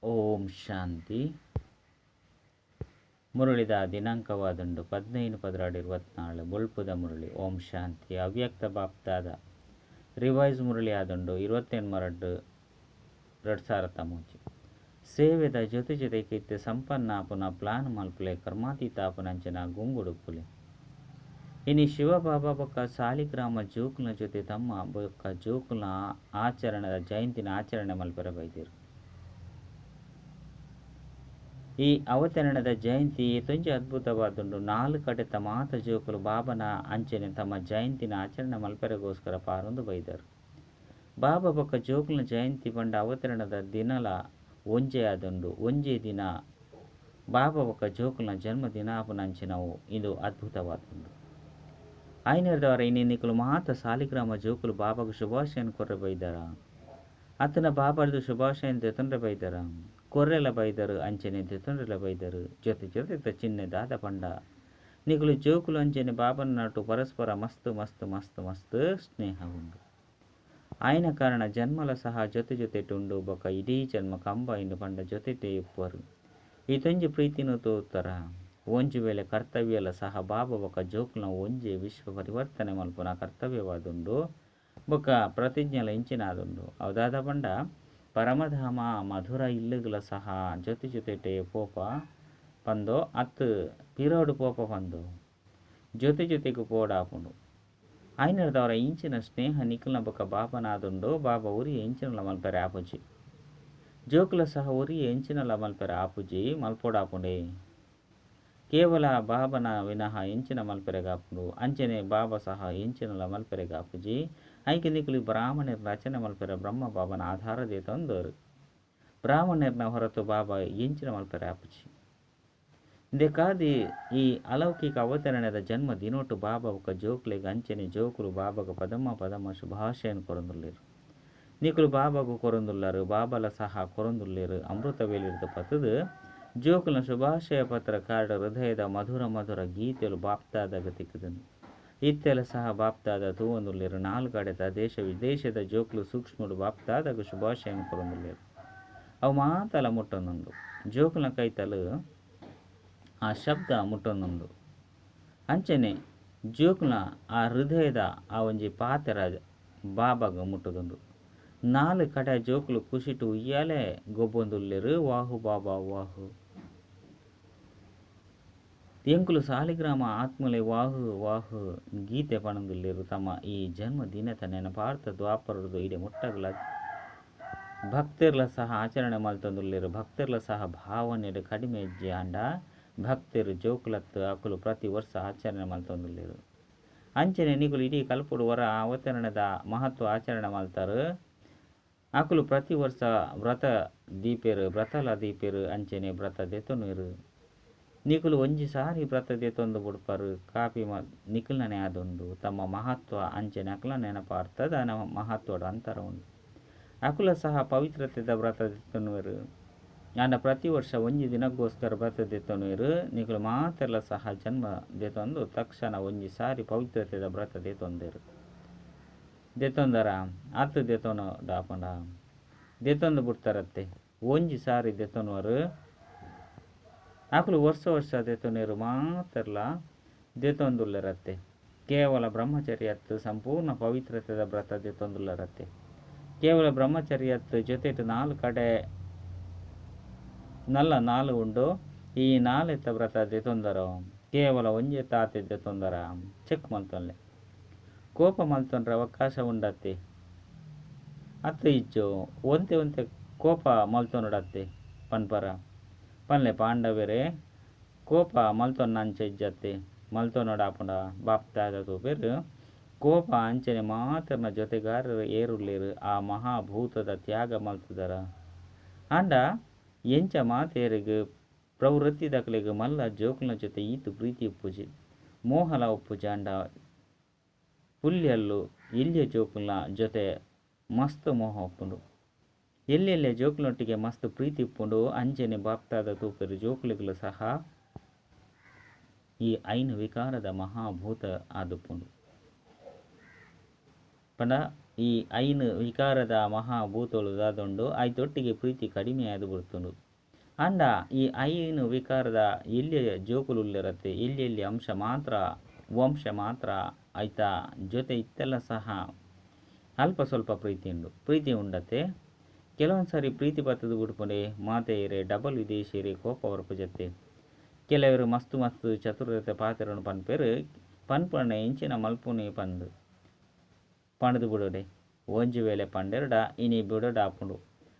ಓಂ ಶಾಂತಿ. ಮುರಳಿದ ದಿನಾಂಕವಾದುಂಡು 15/12/24 ಬೊಳ್ಪುದ ಮುರಳಿ. ಓಂ ಶಾಂತಿ. ಅವ್ಯಕ್ತ ಬಾಪ್ದಾದ ರಿವೈಸ್ ಮುರಳಿ ಆದುಂಡು 28/2/2003. ಸೇವೆದ ಜೊತೆ ಜೊತೆಗೆ ಇತ್ತೆ ಸಂಪನ್ನ ಆಪುನ ಪ್ಲಾನ್ ಮಲ್ಪುಲೆ ಕರ್ಮಾತೀತ ಆಪುನಂಚಿನ ಗುಂಗುಡುಪ್ಪುಲೆ. ಇನಿ ಶಿವಬಾಬಾ ಬೊಕ್ಕ ಸಾಲಿಗ್ರಾಮ ಜೋಕುಲ್ನ ಜೊತೆ ತಮ್ಮ ಬೊಕ್ಕ ಜೋಕುಲ್ನ ಆಚರಣೆದ ಜಯಂತಿನ ಆಚರಣೆ ಮಲ್ಪೆರೆ ಬೈದೆರ್. ಈ ಅವತರಣದ ಜಯಂತಿ ಏತೊಂಜಿ ಅದ್ಭುತವಾದುಂಡು. ನಾಲ್ ಕಡೆತ ಮಾತ ಜೋಕುಲು ಬಾಬನ ಅಂಚನೆ ತಮ್ಮ ಜಯಂತಿನ ಆಚರಣೆ ಮಲ್ಪೆರೆಗೋಸ್ಕರ ಪಾರೊಂದು ಬೈದರ್. ಬಾಬಾ ಬೊಕ್ಕ ಜೋಕುಲ್ನ ಜಯಂತಿ ಪಂಡ ಅವತರಣದ ದಿನಲ ಒಂಜೇ ಆದುಂಡು. ಒಂಜೇ ದಿನ ಬಾಬಾ ಬೊಕ್ಕ ಜೋಕುಲ್ನ ಜನ್ಮದಿನ ಆಪುನಂಚಿನವು ಇದು ಅದ್ಭುತವಾದುಂಡು. ಆಯ್ನೆರ್ದವರ ಇನಿ ನಿಕುಲು ಮಾತ ಸಾಲಿಗ್ರಾಮ ಜೋಕುಲು ಬಾಬಾಗ್ ಶುಭಾಶಯನ್ ಕೊರ್ರೆ ಬೈದರ ಅತ್ತನ ಬಾಬಾರ್ದು ಶುಭಾಶಯನ್ ದೆತೊಂಡ್ರೆ ಬೈದರ ಕೊರ್ರೆಲ ಬೈದರು ಅಂಚನೆ ದೆತೊಂಡ್ರೆಲ ಬೈದರು. ಜೊತೆ ಜೊತೆತ ಚಿಹ್ನೆ ದಾದ ಪಂಡ ನಿಕುಲು ಜೋಕುಲು ಅಂಚನೆ ಬಾಬನ ನಟು ಪರಸ್ಪರ ಮಸ್ತ್ ಮಸ್ತ್ ಮಸ್ತ್ ಮಸ್ತ್ ಸ್ನೇಹ ಉಂಡು. ಆಯ್ನ ಕಾರಣ ಜನ್ಮಲ ಸಹ ಜೊತೆ ಜೊತೆಟ್ ಉಂಡು. ಬೊಕ್ಕ ಇಡೀ ಜನ್ಮ ಕಂಬ ಇಂದು ಪಂಡ ಜೊತೆಟೇ ಇಪ್ಪುವರು. ಈತೊಂಜಿ ಪ್ರೀತಿನು ತೋತರ ಒಂಜಿ ವೇಳೆ ಕರ್ತವ್ಯಲ ಸಹ ಬಾಬಾ ಬೊಕ್ಕ ಜೋಕುಲ್ನ ಒಂಜಿ ವಿಶ್ವ ಪರಿವರ್ತನೆ ಮಲ್ಪುನ ಕರ್ತವ್ಯವಾದುಂಡು. ಬೊಕ್ಕ ಪ್ರತಿಜ್ಞೆಲ ಇಂಚಿನಾದುಂಡು. ಅವು ದಾದ ಪಂಡ ಪರಮಧಾಮ ಮಧುರ ಇಲ್ಲುಗಳ ಸಹ ಜೊತೆ ಜೊತೆಟೇ ಪೋಪ ಪಂದೋ ಅತ್ತು ಪಿರೋಡು ಪೋಪ ಪಂದೋ ಜೊತೆ ಜೊತೆಗೆ ಪೋಡಾಪುಂಡು. ಆಯ್ನರ್ದವರ ಇಂಚಿನ ಸ್ನೇಹ ನಿಕುಲ್ನ ಬೊಕ್ಕ ಬಾಬನಾದುಂಡು. ಬಾಬಾ ಉರಿ ಎಂಚಿನಲ ಮಲ್ಪೆರೆ ಆಪುಜಿ. ಜೋಕುಲ ಸಹ ಉರಿ ಎಂಚಿನಲ ಮಲ್ಪೆರೆ ಆಪುಜಿ ಮಲ್ಪೋಡಾಪುಂಡೆ. ಕೇವಲ ಬಾಬನ ವಿನಃ ಎಂಚಿನ ಮಲ್ಪೆರೆಗಾಪುಂಡು. ಅಂಚನೆ ಬಾಬಾ ಸಹ ಎಂಚಿನಲ ಮಲ್ಪೆರೆಗಾಪುಜಿ. ಐಕೆ ನಿಕುಲು ಬ್ರಾಹ್ಮಣರ ರಚನೆ ಮಲ್ಪೆರೆ ಬ್ರಹ್ಮ ಬಾಬನ ಆಧಾರ ದೇತೊಂದೋರು. ಬ್ರಾಹ್ಮಣರ್ನ ಹೊರತು ಬಾಬಾ ಎಂಚಿನ ಮಲ್ಪೆರೆ ಆಪುಜಿ. ಇಂದೆಕಾದಿ ಈ ಅಲೌಕಿಕ ಅವತರಣದ ಜನ್ಮ ದಿನೋಟು ಬಾಬಾ ಬೊಕ್ಕ ಜೋಕುಲೆಗ್ ಅಂಚನೆ ಜೋಕುಲು ಬಾಬಾಗ ಪದಮ ಪದಮ ಶುಭಾಶಯನ್ ಕೊರೊಂದುಲ್ಲೆರ್. ನಿಕುಲು ಬಾಬಾಗು ಕೊರೊಂದುಲ್ಲರು ಬಾಬಲ ಸಹ ಕೊರೊಂದುಲ್ಲೆರ್. ಅಮೃತ ವೇಲಿರ್ದ್ ಪತ್ತುದು ಜೋಕುಲ್ನ ಶುಭಾಶಯ ಪತ್ರ ಕಾರ್ಡ್ ಹೃದಯದ ಮಧುರ ಮಧುರ ಗೀತೆಲು ಬಾಪ್ದಾದಗ ತಿಕ್ಕುದುಂಡು. ಇತ್ತೆಲ ಸಹ ಬಾಪ್ದಾದ ತೂವೊಂದುಲ್ಲೆರ್. ನಾಲ್ ಕಡೆತ ದೇಶ ವಿದೇಶದ ಜೋಕುಲು ಸೂಕ್ಷ್ಮಡು ಬಾಪ್ದಾದಗ ಶುಭಾಶಯನ್ ಕೊರೊಂದುಲ್ಲೆರ್. ಅವು ಮಾತಲ ಮುಟ್ಟೊಂದುಂಡು. ಜೋಕುಲ್ನ ಕೈತಲು ಆ ಶಬ್ದ ಮುಟ್ಟೊಂದುಂಡು. ಅಂಚನೆ ಜೋಕುಲ್ನ ಆ ಹೃದಯದ ಆ ಒಂಜಿ ಪಾತೆರ ಬಾಬಾಗ ಮುಟ್ಟುದುಂಡು. ನಾಲ್ ಕಡೆ ಜೋಕುಲು ಖುಷಿಟು ಉಯ್ಯಾಲೆ ಗೊಬ್ಬೊಂದುಲ್ಲೆರ್. ವಾಹು ಬಾಬಾ ವಾಹು. ಎಂಕುಲು ಸಾಲಿಗ್ರಾಮ ಆತ್ಮಲೆ ವಾಹು ವಾಹು ಗೀತೆ ಪಣೊಂದುಲ್ಲೆರ್. ತಮ್ಮ ಈ ಜನ್ಮ ದಿನತ ನೆನಪಾರ್ಥ ದ್ವಾಪರದು ಇಡೆ ಮುಟ್ಟಗಲ ಭಕ್ತೆರ್ಲ ಸಹ ಆಚರಣೆ ಮಲ್ತೊಂದುಲ್ಲೆರ್. ಭಕ್ತೆರ್ಲ ಸಹ ಭಾವನೆಡ್ ಕಡಿಮೆ ಇಜ್ಜಿ ಆಂಡ ಭಕ್ತೆರ್ ಜೋಕುಲತ್ ಅಕುಲು ಪ್ರತಿ ವರ್ಷ ಆಚರಣೆ ಮಲ್ತೊಂದುಲ್ಲೆರ್. ಅಂಚನೆ ನಿಕುಲು ಇಡೀ ಕಲ್ಪುಡು ವರ ಅವತರಣದ ಮಹತ್ವ ಆಚರಣೆ ಮಲ್ತಾರು. ಅಕುಲು ಪ್ರತಿ ವರ್ಷ ವ್ರತ ದೀಪೆರ್ ವ್ರತಲ ದೀಪೆರ್ ಅಂಚನೆ ವ್ರತ ದೆತೊನುವೆರ್. ನಿಕುಲು ಒಂಜಿ ಸಾರಿ ವ್ರತ ದೆತೊಂದು ಬುಡ್ಪರು ಕಾಪಿ ನಿಕುಲ್ನನೆ ಆದುಂಡು. ತಮ್ಮ ಮಹತ್ವ ಅಂಚನೆ ಅಕುಲ ನೆನಪಾರ್ಥದ ಮಹತ್ವದ ಅಂತರ ಉಂಡು. ಅಕುಲ ಸಹ ಪವಿತ್ರತೆದ ವ್ರತ ದೆತೊನುವೆರ್. ಆಂಡ ಪ್ರತಿ ವರ್ಷ ಒಂಜಿ ದಿನಕ್ಕೋಸ್ಕರ ವ್ರತ ದೆತೊನುವೆರ್. ನಿಕುಲು ಮಾತೆರ್ಲ ಸಹ ಜನ್ಮ ದೆತೊಂದು ತಕ್ಷಣ ಒಂಜಿ ಸಾರಿ ಪವಿತ್ರತೆದ ವ್ರತ ದೆತೊಂದೆರ್. ದೆತೊಂದರ ಅತ್ತು ದೆತೊನುಡಾಪುಂಡ ದೆತೊಂದು ಬುಡ್ತಾರತ್ತೆ. ಒಂಜಿ ಸಾರಿ ದೆತೊನುವರು. ಅಕುಲು ವರ್ಷ ವರ್ಷ ದೆತೊನುವೆರ್ ಮಾತೆರ್ಲ ದೆತೊಂದುಲ್ಲೆರತ್ತೆ. ಕೇವಲ ಬ್ರಹ್ಮಚರ್ಯತ್ ಸಂಪೂರ್ಣ ಪವಿತ್ರತೆದ ವ್ರತ ದೆತೊಂದುಲ್ಲೆರತ್ತೆ. ಕೇವಲ ಬ್ರಹ್ಮಚರ್ಯತ್ ಜೊತೆಟ್ ನಾಲ್ ಕಡೆ ನಲ್ಲ ನಾಲ್ ಉಂಡು. ಈ ನಾಲೆತ್ತ ವ್ರತ ದೆತೊಂದರೋ ಕೇವಲ ಒಂಜೆ ತಾತೆ ದೆತೊಂದರ ಚೆಕ್ ಮಲ್ತೊನ್ಲೆ. ಕೋಪ ಮಲ್ತೊಂಡ್ರೆ ಅವಕಾಶ ಉಂಡತ್ತೆ. ಅತ್ತು ಇಜ್ಜೋ ಒಂತೆ ಒಂತೆ ಕೋಪ ಮಲ್ತೊನುಡತ್ತೆ ಪನ್ಪರ ಪನ್ಲೆ ಪಾಂಡವೆರೇ ಕೋಪ ಮಲ್ತೊನ್ನಂಚ ಇಜ್ಜತ್ತೆ ಮಲ್ತೊನುಡಾಪುಂಡ ಬಾಪ್ದಾದ ತೂಪೆರ್. ಕೋಪ ಅಂಚನೆ ಮಾತೆರ್ನ ಜೊತೆಗಾರರು ಏರುಲ್ಲೆರ್ ಆ ಮಹಾಭೂತದ ತ್ಯಾಗ ಮಲ್ತುದರ. ಆಂಡ ಎಂಚ ಮಾತೆರೆಗ್ ಪ್ರವೃತ್ತಿದಕಲೆಗ್ ಮಲ್ಲ ಜೋಕುಲ್ನ ಜೊತೆ ಈತ್ ಪ್ರೀತಿ ಉಪ್ಪುಜಿ ಮೋಹಲ ಉಪ್ಪುಜಿ. ಆಂಡ ಪುಲ್ಯಲ್ಲು ಎಲ್ಯ ಜೋಕುಲ್ನ ಜೊತೆ ಮಸ್ತ್ ಮೋಹ ಉಪ್ಪುಂಡು. ಎಲ್ಲೆಲ್ಯ ಜೋಕುಲೊಟ್ಟಿಗೆ ಮಸ್ತ್ ಪ್ರೀತಿ ಉಪ್ಪುಂಡು. ಅಂಚನೆ ಬಾಪ್ದಾದ ತೂಪೆರ್ ಜೋಕುಲೆಗ್ಲ ಸಹ ಈ ಐನ್ ವಿಕಾರದ ಮಹಾಭೂತ ಆದುಪ್ಪುಂಡು. ಪಂಡ ಈ ಐನ್ ವಿಕಾರದ ಮಹಾಭೂತಲು ದಾದುಂಡು ಐತೊಟ್ಟಿಗೆ ಪ್ರೀತಿ ಕಡಿಮೆ ಆದ್ ಬುಡ್ತುಂಡು. ಆಂಡ ಈ ಐನ್ ವಿಕಾರದ ಎಲ್ಯ ಜೋಕುಲುಲ್ಲೆರತ್ತೆ ಎಲ್ಯ ಎಲ್ಯ ಅಂಶ ಮಾತ್ರ ವಂಶ ಮಾತ್ರ ಐತ ಜೊತೆ ಇತ್ತೆಲ್ಲ ಸಹ ಅಲ್ಪ ಸ್ವಲ್ಪ ಪ್ರೀತಿ ಉಂಡು ಪ್ರೀತಿ ಉಂಡತ್ತೆ. ಕೆಲವೊಂದು ಸಾರಿ ಪ್ರೀತಿ ಬತ್ತದ ಬುಡ್ಪುಂಡೆ ಮಾತೆಯರೆ ಡಬಲ್ ವಿದೇಶಿಯರೇ ಕೋಪ ಬರ್ಪುಜತ್ತೆ. ಕೆಲವರು ಮಸ್ತ್ ಮಸ್ತ್ ಚತುರತೆ ಪಾತೆರನು ಪನ್ಪೆರ್ ಪನ್ಪಣೆ ಇಂಚಿನ ಮಲ್ಪುನಿ ಪಂದ್ ಪಂಡ್ದು ಬುಡೋಡೆ. ಒಂಜಿ ವೇಳೆ ಪಂಡೆರಡ ಇನಿ ಬುಡೋಡಾಪುಂಡು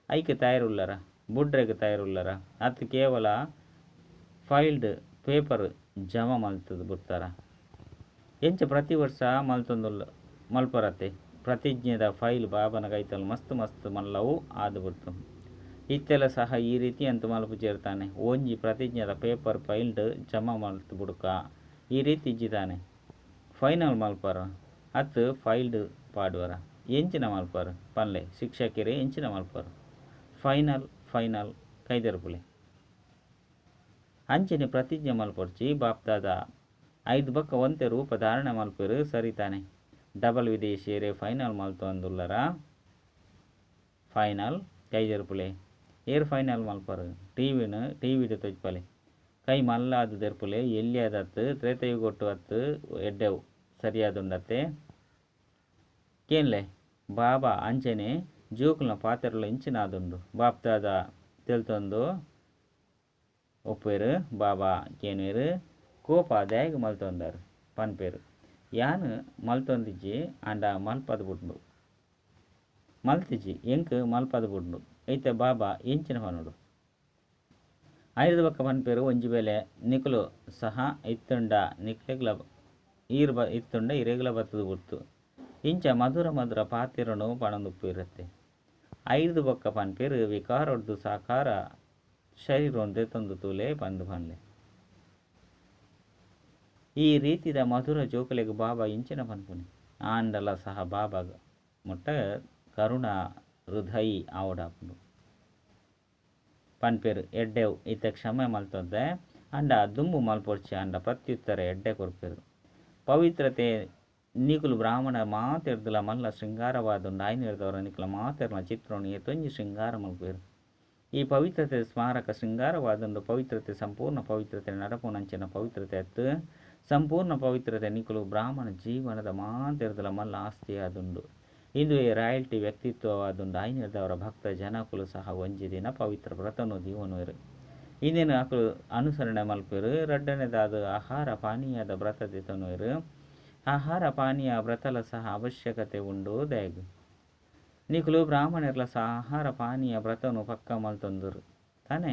ಐಕೆ ತಯಾರುಲ್ಲರ ಬುಡ್ರೆಗ್ ತಯಾರುಲ್ಲರ ಅತ್ ಕೇವಲ ಫೈಲ್ಡ್ ಪೇಪರ್ ಜಮಾ ಮಲ್ತದ ಬುಡ್ತಾರ. ಎಂಚ ಪ್ರತಿ ವರ್ಷ ಮಲ್ತೊಂದುಲ್ಲ ಮಲ್ಪರತ್ತೆ ಪ್ರತಿಜ್ಞೆದ ಫೈಲ್ ಬಾಬನ ಕೈತಲ್ ಮಸ್ತ್ ಮಸ್ತ್ ಮಲ್ಲವು ಆದ್ ಬುಡ್ತು. ಇತ್ತೆಲ ಸಹ ಈ ರೀತಿ ಅಂತ ಮಲ್ಪುಜೆರ್ತಾನೆ ಒಂಜಿ ಪ್ರತಿಜ್ಞೆದ ಪೇಪರ್ ಫೈಲ್ಡ್ ಜಮಾ ಮಲ್ತ್ ಬುಡ್ಕ ಈ ರೀತಿ ಇಜ್ಜಿತಾನೆ ಫೈನಲ್ ಮಲ್ಪರ ಅತ್ ಫೈಲ್ಡ್ ಪಾಡುವರ ಎಂಚಿನ ಮಲ್ಪರ ಪನ್ಲೆ ಶಿಕ್ಷಕರೇ ಎಂಚಿನ ಮಲ್ಪರ ಫೈನಲ್ ಫೈನಲ್ ಕೈದೆರ್ಪುಲೆ. ಅಂಚನೆ ಪ್ರತಿಜ್ಞೆ ಮಲ್ಪೊಡ್ಚಿ ಬಾಪ್ದಾದ ಐದು ಬೊಕ್ಕ ಒಂತೆ ರೂಪ ಧಾರಣೆ ಮಲ್ಪೆರು ಸರಿತಾನೆ. ಡಬಲ್ ವಿದೇಶಿಯರೇ ಫೈನಲ್ ಮಲ್ತೊಂದುಲ್ಲರ ಫೈನಲ್ ಕೈದೆರ್ಪುಲೆ. ಏರ್ ಫೈನಲ್ ಮಲ್ಪರು ಟಿವಿನ ಟಿವಿಡ್ ತೊಜ್ಪಲೆ ಕೈ ಮಲ್ಲಾದ ದೆರ್ಪುಲೆ ಎಲ್ಯದತ್ತು ತ್ರೇತಯುಗೊಟ್ಟು ಅತ್ತು ಎಡ್ಡೆವು ಸರಿಯಾದುಂಡತ್ತೆ. ಕೇನ್ಲೆ ಬಾಬಾ ಅಂಚನೆ ಜೋಕುಲ್ನ ಪಾತೆರಲು ಇಂಚಿನಾದುಂಡು ಬಾಪ್ದಾದ ತೆಲ್ತೊಂದು ಒಪ್ಪೇರು ಬಾಬಾ ಕೇನ್ವೇರು ಕೋಪ ದಾಯೆಗ್ ಮಲ್ತೊಂದಾರು ಪನ್ಪೇರು ಯಾನ್ ಮಲ್ತೊಂದಿಜ್ಜಿ ಆಂಡ ಮಲ್ಪದ ಬುಡ್ಂಡು ಮಲ್ತಿಜ್ಜಿ ಎಂಕ್ ಮಲ್ಪದ ಬುಡ್ಂಡು ಐತೆ ಬಾಬಾ ಎಂಚಿನ ಪನೊಡು. ಐದು ಬೊಕ್ಕ ಪನ್ಪೇರು ಒಂಜಿ ವೇಳೆ ನಿಕುಲು ಸಹ ಇತ್ತುಂಡ ನಿಕ್ಲೆಗ್ಲ ಈರ್ ಬ ಇತ್ತುಂಡ ಇರೆಗ್ಲ ಬತ್ತದ ಬುಡ್ತು ಇಂಚ ಮಧುರ ಮಧುರ ಪಾತೆರನು ಪಣೊಂದುಪ್ಪುರತ್ತೆ. ಐದು ಬೊಕ್ಕ ಪನ್ಪೇರು ವಿಕಾರೊಡ್ದು ಸಾಕಾರ ಶರೀರೊನು ದೆತ್ತೊಂದು ತೂಲೆ ಪಂದ್ ಪನ್ಲೆ. ಈ ರೀತಿದ ಮಧುರ ಜೋಕುಲೆಗ್ ಬಾಬಾ ಇಂಚಿನ ಪನ್ಪುನಿ ಆಂಡಲ ಸಹ ಬಾಬಾಗ ಮುಟ್ಟ ಕರುಣ ಹೃದಯಿ ಆವಡಾಪುಂಡು. ಪನ್ಪೇರು ಎಡ್ಡೆವು ಇತ್ತೆ ಕ್ಷಮೆ ಮಲ್ತೊಂದೆ ಆಂಡ ದುಂಬು ಮಲ್ಪೊಡ್ಚಿ ಆಂಡ ಪ್ರತ್ಯುತ್ತರ ಎಡ್ಡೆ ಕೊರ್ಪೇರು. ಪವಿತ್ರತೆ ನಿಕುಲು ಬ್ರಾಹ್ಮಣ ಮಾತೆರ್ದಲ ಮಲ್ಲ ಶೃಂಗಾರವಾದುಂಡು ಆಯ್ನಿರ್ದವರ ನಿಕುಲ ಮಾತೆರ್ನ ಚಿತ್ರವನ್ನು ಏತೊಂಜಿ ಶೃಂಗಾರ ಮಲ್ಪೇರು. ಈ ಪವಿತ್ರತೆ ಸ್ಮಾರಕ ಶೃಂಗಾರವಾದುಂಡು. ಪವಿತ್ರತೆ ಸಂಪೂರ್ಣ ಪವಿತ್ರತೆ ನಡಪುನಂಚಿನ ಪವಿತ್ರತೆ ಅತ್ತು ಸಂಪೂರ್ಣ ಪವಿತ್ರತೆ ನಿಕುಲು ಬ್ರಾಹ್ಮಣ ಜೀವನದ ಮಾತೆರ್ದಲ ಮಲ್ಲ ಆಸ್ತಿಯಾದುಂಡು. ಇಂದುವೆ ರಾಯಲ್ಟಿ ವ್ಯಕ್ತಿತ್ವವಾದುಂಡು ಆಯ್ನಿರ್ದವರ ಭಕ್ತ ಜನಕುಲು ಸಹ ಒಂಜಿ ದಿನ ಪವಿತ್ರ ವ್ರತನು ದೀವನುವೆರು. ಇಂದಿನ ಅಕುಲು ಅನುಸರಣೆ ಮಲ್ಪೇರು. ರಡ್ಡನೆದಾದ ಆಹಾರ ಪಾನೀಯದ ವ್ರತ ದೆತೊನುವೆರು. ಆಹಾರ ಪಾನೀಯ ವ್ರತಲ ಸಹ ಅವಶ್ಯಕತೆ ಉಂಡು ದಾಯೆಗ್ ನಿಕುಲು ಬ್ರಾಹ್ಮಣರ್ಲ ಸಹ ಆಹಾರ ಪಾನೀಯ ವ್ರತನು ಪಕ್ಕ ಮಲ್ತೊಂದರು ತಾನೆ.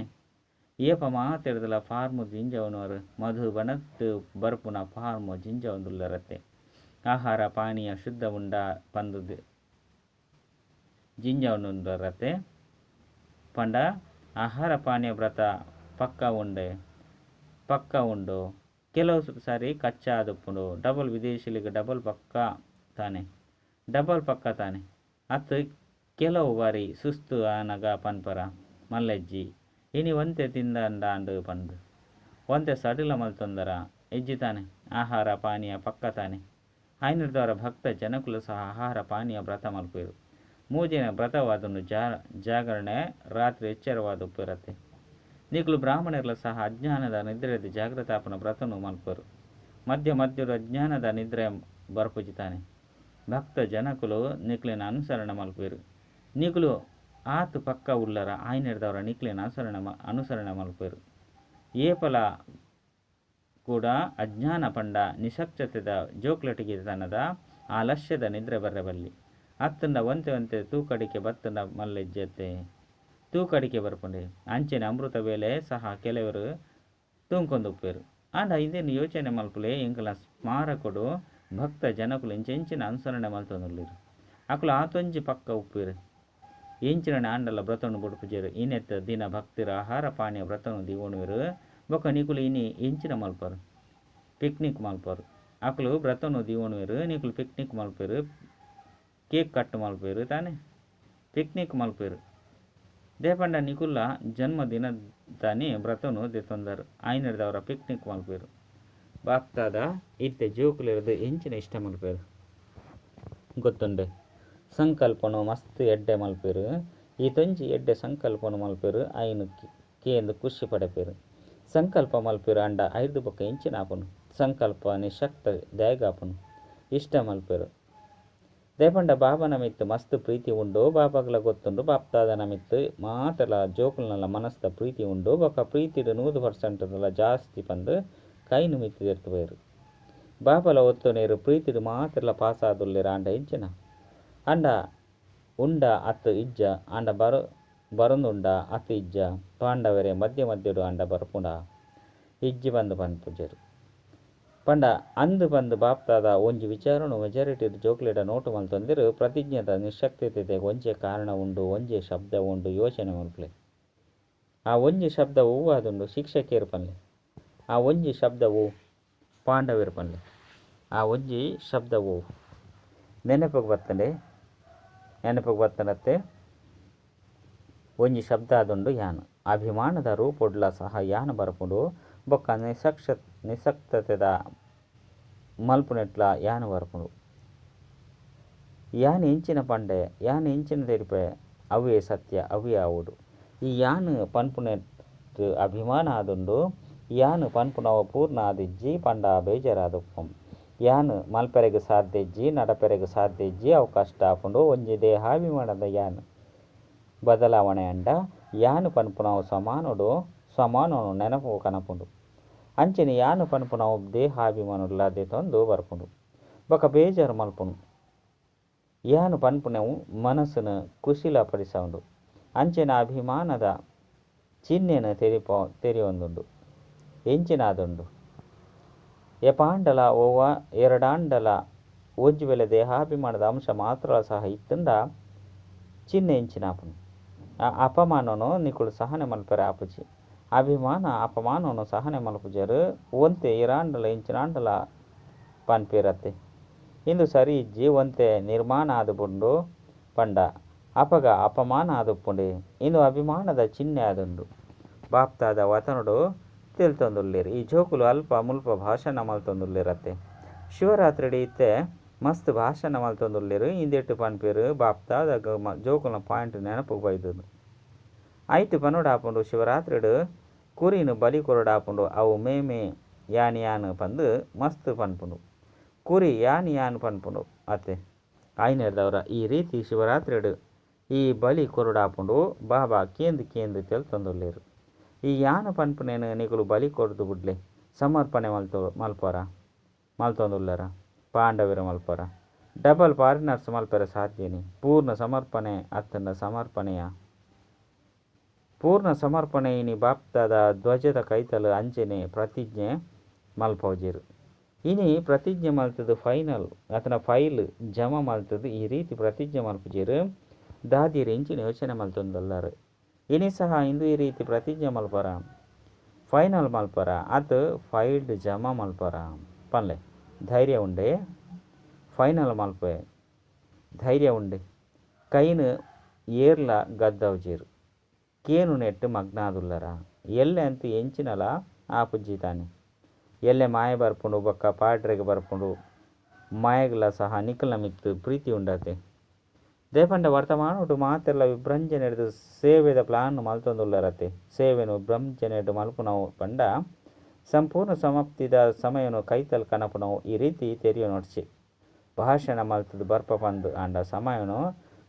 ಏಪ ಮಾತೆರ್ದಲ ಫಾರ್ಮು ಜಿಂಜವನವರು ಮಧುಬನತ್ ಬರ್ಪುನ ಫಾರ್ಮು ಜಿಂಜವೊಂದುಲ್ಲರತ್ತೆ. ಆಹಾರ ಪಾನೀಯ ಶುದ್ಧ ಉಂಡ ಪಂದು ಜಿಂಜವೊಂದುಲ್ಲರತ್ತೆ. ಪಂಡ ಆಹಾರ ಪಾನೀಯ ವ್ರತ ಪಕ್ಕ ಉಂಡೆ ಪಕ್ಕ ಉಂಡು. ಕೆಲವು ಸಾರಿ ಕಚ್ಚಾ ಆದುಪ್ಪುಂಡು ಡಬಲ್ ವಿದೇಶಿಲಿಗೆ ಡಬಲ್ ಪಕ್ಕ ತಾನೆ ಡಬಲ್ ಪಕ್ಕ ತಾನೆ. ಅತ್ ಕೆಲವು ಬಾರಿ ಸುಸ್ತು ಆನಗ ಪನ್ಪರ ಮಲ್ಲೆಜ್ಜಿ ಇನಿ ಒಂತೆ ತಿಂದಂಡಾಂಡು ಪಂದು ಒಂತೆ ಸಡಿಲ ಮಲ್ತೊಂದರ ಎಜ್ಜಿ ತಾನೆ. ಆಹಾರ ಪಾನೀಯ ಪಕ್ಕ ತಾನೆ. ಆಯ್ನಿರ್ದವರ ಭಕ್ತ ಜನಕುಲು ಸಹ ಆಹಾರ ಪಾನೀಯ ವ್ರತ ಮಲ್ಪೇರು. ಮೂಜಿನ ವ್ರತವಾದನು ಜಾಗರಣೆ ರಾತ್ರಿ ಎಚ್ಚರವಾದ ಉಪ್ಪಿರತ್ತೆ. ನಿಕುಲು ಬ್ರಾಹ್ಮಣರ್ಲ ಸಹ ಅಜ್ಞಾನದ ನಿದ್ರೆದ ಜಾಗೃತಾಪನ ವ್ರತನು ಮಲ್ಪರು. ಮಧ್ಯ ಮಧ್ಯದ ಅಜ್ಞಾನದ ನಿದ್ರೆ ಬರ್ಪುಜಿತಾನೆ. ಭಕ್ತ ಜನಕುಲು ನಿಕ್ಲಿನ ಅನುಸರಣೆ ಮಲ್ಪೇರು. ನಿಕುಲು ಆತ್ ಪಕ್ಕ ಉಲ್ಲರ ಆಯ್ನಿರ್ದವರ ನಿಕ್ಲಿನ ಅನುಸರಣೆ ಮಲ್ಪೇರು. ಏಪಲ ಕೂಡ ಅಜ್ಞಾನ ಪಂಡ ನಿಶಕ್ತತೆದ ಜೋಕ್ಲಟಿಗೆ ತನದ ಆಲಸ್ಯದ ನಿದ್ರೆ ಬರ್ರಬಲ್ಲಿ. ಅತ್ತಂಡ ಒಂತೆ ಒಂತೆ ತೂಕಡಿಕೆ ಬತ್ತಂಡ ಮಲ್ಲೆಜ್ಜತೆ ತೂಕಡಿಕೆ ಬರ್ಪುಂಡೆ. ಅಂಚನೆ ಅಮೃತ ವೇಳೆ ಸಹ ಕೆಲವರು ತೂಂಕೊಂದುಪ್ಪೇರು. ಆಂಡ ಇಂದೇನು ಯೋಚನೆ ಮಲ್ಪುಲೆ ಎಂಕಲ ಸ್ಮಾರಕೊಡು ಭಕ್ತ ಜನಕುಲು ಎಂಚೆಂಚಿನ ಅನುಸರಣೆ ಮಲ್ತೊಂದುಲ್ಲೆರ್. ಅಕುಲು ಆತೊಂಜಿ ಪಕ್ಕ ಉಪ್ಪೇರು. ಎಂಚಿನ ಆಂಡಲ ವ್ರತನು ಬುಡ್ಪುಜೆರು. ಇನೆತ್ತ ದಿನ ಭಕ್ತರ ಆಹಾರ ಪಾನೀಯ ವ್ರತನು ದೀವೊನುವೆರು. ಬೊಕ್ಕ ನಿಕುಲು ಇನಿ ಎಂಚಿನ ಮಲ್ಪರು ಪಿಕ್ನಿಕ್ ಮಲ್ಪರು. ಅಕುಲು ವ್ರತನು ದೀವೊನುವೆರು ನಿಕುಲು ಪಿಕ್ನಿಕ್ ಮಲ್ಪೇರು ಕೇಕ್ ಕಟ್ ಮಲ್ಪೇರು ತಾನೆ ಪಿಕ್ನಿಕ್ ಮಲ್ಪೇರು. ದೇಪಂಡ ನಿಕುಲ್ಲ ಜನ್ಮದಿನ ತಾನೇ ವ್ರತನು ದೆತೊಂದರು ಆಯ್ನಿರ್ದವರ ಪಿಕ್ನಿಕ್ ಮಲ್ಪೇರು. ಬಾಪ್ದಾದ ಇತ್ತೆ ಜೋಕುಲೆರ್ದ್ ಎಂಚಿನ ಇಷ್ಟ ಮಲ್ಪೇರು ಗೊತ್ತುಂಡೆ. ಸಂಕಲ್ಪನು ಮಸ್ತ್ ಎಡ್ಡೆ ಮಲ್ಪೆರ್. ಈತೊಂಜಿ ಎಡ್ಡೆ ಸಂಕಲ್ಪನು ಮಲ್ಪೆರ್, ಐನ್ ಕೇಂದ್ ಖುಷಿ ಪಡೆಪೆರ್. ಸಂಕಲ್ಪ ಮಲ್ಪೆರ್ ಆಂಡ ಐರ್ದ್ ಬೊಕ್ಕ ಎಂಚಿನ ಆಪುಂಡು? ಸಂಕಲ್ಪ ನಿಶಕ್ತ ದಾಯೆಗಾಪುಂಡು? ಇಷ್ಟ ಮಲ್ಪೆರ್. ದಾಯೆಪಂಡ ಬಾಬನ ಮಿತ್ತ್ ಮಸ್ತ್ ಪ್ರೀತಿ ಉಂಡು, ಬಾಬಾಗ್ಲ ಗೊತ್ತುಂಡು ಬಾಪ್ತಾದನ ಮಿತ್ತ್ ಮಾತಲ ಜೋಕುಲ್ನಲ ಮನಸ್ದ ಪ್ರೀತಿ ಉಂಡು. ಬೊಕ್ಕ ಪ್ರೀತಿಡ್ 100% ಜಾಸ್ತಿ ಪಂದ್ ಕೈನ್ ಮಿತ್ತ್ ದೆರ್ತ್ ಪೋಯೆರ್. ಬಾಬಲ ಒತ್ತೊನೇರು ಪ್ರೀತಿಡ್ ಮಾತೆರ್ಲ ಪಾಸ್ ಆದುಲ್ಲೆರ್. ಆಂಡ ಎಂಚಿನ ಆಂಡ ಉಂಡ ಅತ್ ಇಜ್ಜ? ಆಂಡ ಬರೊಂದುಂಡ ಅತ್ ಇಜ್ಜ? ಪಾಂಡವರೇ ಮಧ್ಯ ಮಧ್ಯಡು ಆಂಡ ಬರ್ಪುಂಡ ಇಜ್ಜಿ ಪಂದ್ ಪನ್ಪುಜೆರ್. ಪಂಡ ಅಂದ್ ಪಂದ್ ಬಾಪ್ತಾದ ಒಂಜಿ ವಿಚಾರನು ಮೆಜಾರಿಟಿ ಜೋಕ್ಲೆಡ ನೋಟು ಮಲ್ತೊಂದೆರ್. ಪ್ರತಿಜ್ಞೆದ ನಿಶಕ್ತತೆ ಒಂಜೇ ಕಾರಣ ಉಂಡು, ಒಂಜೇ ಶಬ್ದ ಉಂಡು. ಯೋಚನೆ ಮಲ್ಪುಲೆ. ಆ ಒಂಜಿ ಶಬ್ದ ಹೂವಾದುಂಡು ಶಿಕ್ಷಕಿಯರು ಪನ್ಲೆ. ಆ ಒಂಜಿ ಶಬ್ದವು ಪಾಂಡವರು ಪನ್ಲೆ. ಆ ಒಂಜಿ ಶಬ್ದವು ನೆನಪುಗ್ ಬತ್ತಂಡೆ, ನೆನಪುಗ್ ಬತ್ತಂಡತ್ತೆ ಒಂಜಿ ಶಬ್ದ ಆದುಂಡು ಯಾನ್. ಅಭಿಮಾನದ ರೂಪೊಡ್ಲ ಸಹ ಯಾನ್ ಬರ್ಪುಂಡು. ಬೊಕ್ಕ ನಿಸಕ್ತತೆದ ಮಲ್ಪುನೆಟ್ಲ ಯಾನ್ ಬರ್ಪುಂಡು. ಯಾನ್ ಎಂಚಿನ ಪಂಡೆ, ಯಾನ್ ಎಂಚಿನ ತೆರಿಪೆ, ಅವೇ ಸತ್ಯ, ಅವೇ ಆವೊಡು. ಈ ಯಾನ್ ಪನ್ಪುನೆಟ್ ಅಭಿಮಾನ ಆದುಂಡು. ಯಾನ್ ಪನ್ಪುನವು ಪೂರ್ಣ ಆದಿಜ್ಜಿ ಪಂಡ ಬೇಜಾರಾದುಪ್ಪು. ಯಾನ್ ಮಲ್ಪೆರೆಗ್ ಸಾಧ್ಯ ಇಜ್ಜಿ, ನಡಪೆರೆಗ್ ಸಾಧ್ಯ ಇಜ್ಜಿ, ಅವು ಕಷ್ಟ ಆಪುಂಡು. ಒಂಜಿ ದೇಹಾಭಿಮಾನದ ಯಾನ್ ಬದಲಾವಣೆ ಆಂಡ ಯಾನ್ ಪನ್ಪುನವು ಸಮಾನೋಡು ಸಮಾನೋನು ನೆನಪು ಕನಪುಂಡು. ಅಂಚನೆ ಯಾನ್ ಪನ್ಪುನವು ದೇಹಾಭಿಮಾನೊಡ್ಲ ದೆತೊಂದು ಬರ್ಪುಂಡು. ಬೊಕ ಬೇಜಾರು ಮಲ್ಪುಂಡು. ಯಾನ್ ಪನ್ಪುನವು ಮನಸ್ಸುನು ಕುಶಿಲ ಪಡಿಸವುಂಡು. ಅಂಚನೆ ಅಭಿಮಾನದ ಚಿಹ್ನೆನು ತೆರಿಯೊಂದುಂಡು. ಎಂಚಿನಾದುಂಡು ಎಪಾಂಡಲ ಓವ ಎರಡಾಂಡಲ ಒಂಜಿ ವೇಳೆ ದೇಹಾಭಿಮಾನದ ಅಂಶ ಮಾತ್ರ ಸಹ ಇತ್ತುಂಡ ಚಿಹ್ನೆ ಎಂಚಿನಾಪುಂಡು. ಆ ಅಪಮಾನನು ನಿಕುಲು ಸಹನೆ ಮಲ್ಪೆರೆ ಆಪುಜಿ. ಅಭಿಮಾನ ಅಪಮಾನನು ಸಹನೆ ಮಲ್ಪುಜರು. ಒಂತೆ ಇರಾಂಡಲ ಎಂಚಿನಾಂಡಲ ಪನ್ಪೇರತ್ತೆ. ಇಂದು ಸರಿ ಇಜ್ಜಿ. ಒಂತೆ ನಿರ್ಮಾಣ ಆದುಂಡು ಪಂಡ ಅಪಗ ಅಪಮಾನ ಆದುಪ್ಪುಂಡೆ. ಇಂದು ಅಭಿಮಾನದ ಚಿಹ್ನೆ ಆದುಂಡು. ಬಾಪ್ತಾದ ವತನಡು ತೆಲ್ತೊಂದುಲ್ಲೆರ್. ಈ ಜೋಕುಲು ಅಲ್ಪ ಮುಲ್ಪ ಭಾಷಣ ಮಲ್ತೊಂದುಲ್ಲೆರತ್ತೆ. ಶಿವರಾತ್ರಿಡ್ ಇತ್ತೆ ಮಸ್ತ್ ಭಾಷಣ ಮಲ್ತೊಂದುಲ್ಲೆರ್. ಇಂದೆಟ್ ಪನ್ಪೇರು ಬಾಪ್ತಾದ ಜೋಕುಲ್ನ ಪಾಯಿಂಟ್ ನೆನಪುಗ್ ಬೈದುಂಡು. ಐಟ್ ಪನೋಡಾಪುಂಡು ಶಿವರಾತ್ರಿಡ್ ಕುರಿನ್ ಬಲಿ ಕೊರಡಾಪುಂಡು. ಅವು ಮೇ ಮೇ ಯಾನ್ ಯಾನ್ ಪಂದ್ ಮಸ್ತ್ ಪನ್ಪುಂಡು. ಕುರಿ ಯಾನ್ ಯಾನ್ ಪನ್ಪುಂಡು ಅತ್ತೆ. ಆಯ್ನೆರ್ದವರ ಈ ರೀತಿ ಶಿವರಾತ್ರಿಡ್ ಈ ಬಲಿ ಕೊರಡಾಪುಂಡು. ಬಾಬಾ ಕೇಂದ್ ಕೇಂದ್ ತೆಲ್ತೊಂದುಲ್ಲೆರ್. ಈ ಯಾನ್ ಪನ್ಪುನೇನು ನಿಕುಲು ಬಲಿ ಕೊರ್ದು ಬುಡ್ಲೆ. ಸಮರ್ಪಣೆ ಮಲ್ಪರ ಮಲ್ತೊಂದುಲ್ಲರ ಪಾಂಡವೆರ್ ಮಲ್ಪರ ಡಬಲ್ ಫಾರಿನರ್ಸ್ ಮಲ್ಪೆರೆ ಸಾಧ್ಯನೇ? ಪೂರ್ಣ ಸಮರ್ಪಣೆ ಅತ್ತಂಡ ಸಮರ್ಪಣೆಯ ಪೂರ್ಣ ಸಮರ್ಪಣೆ ಇನಿ ಬಾಪ್ತಾದ ಧ್ವಜದ ಕೈತಲ್ ಅಂಚನೆ ಪ್ರತಿಜ್ಞೆ ಮಲ್ಪೌಜೆರ್. ಇನಿ ಪ್ರತಿಜ್ಞೆ ಮಲ್ತದು ಫೈನಲ್ ಅತನ ಫೈಲ್ ಜಮಾ ಮಲ್ತದು ಈ ರೀತಿ ಪ್ರತಿಜ್ಞೆ ಮಲ್ಪುಜೆರ್. ದಾದಿಯರು ಎಂಚಿನ ಯೋಚನೆ ಮಲ್ತೊಂದುಲ್ಲಾರ್. ಇನಿ ಸಹ ಇಂದು ಈ ರೀತಿ ಪ್ರತಿಜ್ಞೆ ಮಲ್ಪರ ಫೈನಲ್ ಮಲ್ಪರ ಅತ್ ಫೈಲ್ಡ್ ಜಮಾ ಮಲ್ಪರ ಪನ್ಲೆ. ಧೈರ್ಯ ಉಂಡೆ ಫೈನಲ್ ಮಲ್ಪೆ ಧೈರ್ಯ ಉಂಡೆ. ಕೈನ್ ಏರ್ಲ ಗದ್ದೌಜೆರ್. ಕೇನು ನೆಟ್ಟು ಮಗ್ನಾದುಲ್ಲರ ಎಲ್ಲೆ ಅಂತ ಎಂಚಿನಲ ಆಪುಜಿ ತಾನೆ. ಎಲ್ಲೆ ಮಾಯ ಬರ್ಪುಂಡು ಬೊಕ್ಕ ಪಾಡ್ರೆಗ್ ಬರ್ಪುಂಡು. ಮಾಯಗ್ಲ ಸಹ ನಿಕಲ್ನ ಮಿತ್ತ್ ಪ್ರೀತಿ ಉಂಡತೆ. ದಾಯೆಪಂಡ ವರ್ತಮಾನೊಡು ಮಾತೆರ್ಲ ವಿಭ್ರಂಜನೆಡ್ದ್ ಸೇವೆದ ಪ್ಲಾನ್ ಮಲ್ತೊಂದುಲ್ಲರತೆ. ಸೇವೆನು ವಿಭ್ರಂಜನೆಡ್ ಮಲ್ಪುನವು ಪಂಡ ಸಂಪೂರ್ಣ ಸಮಾಪ್ತಿದ ಸಮಯನು ಕೈತಲ್ ಕನಪುನವು ಈ ರೀತಿ ತೆರಿಯೊನೊಡ್ಚಿ. ಭಾಷಣ ಮಲ್ತದು ಬರ್ಪ ಪಂದ್ ಆಂಡ ಸಮಯನು